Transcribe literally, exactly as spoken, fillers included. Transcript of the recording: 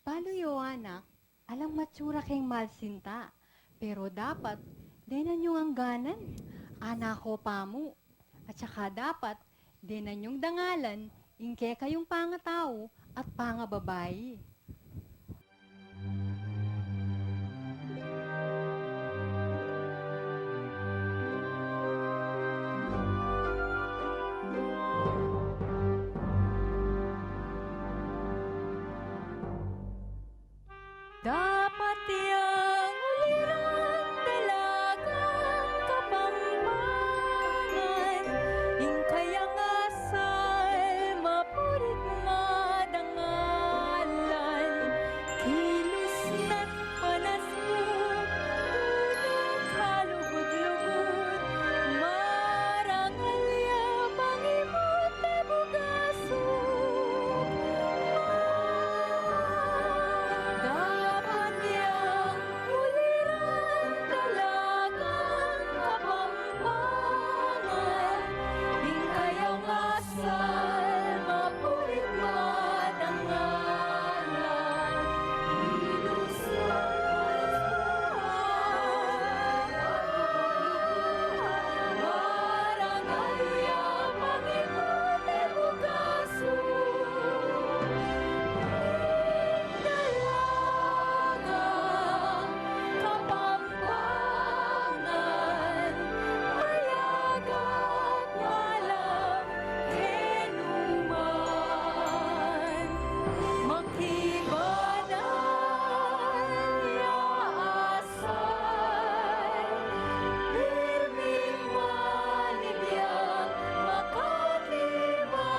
Balu yu, anak, alang matsura keng malsinta, pero dapat denan yung angganan, anak ko pamu. At saka dapat denan yung dangalan ing kekayung pangatau at pangababai. Dapat yang ulirang dalagang Kapampangan, ing kayang asal mapurit madangalan, kilos na't panasuk, punong kalugud-lugud, marangal ya pangimut e bugasuk. Dapat yang ulirang dalagang Kapampangan, ing kayang asal mapurit madangalan, kilos marangal ya pangimut e bugasuk. Dalagang Kapampangan, mayagat malam kenu man, makibanal ya asal, pirming manibyan makatiman.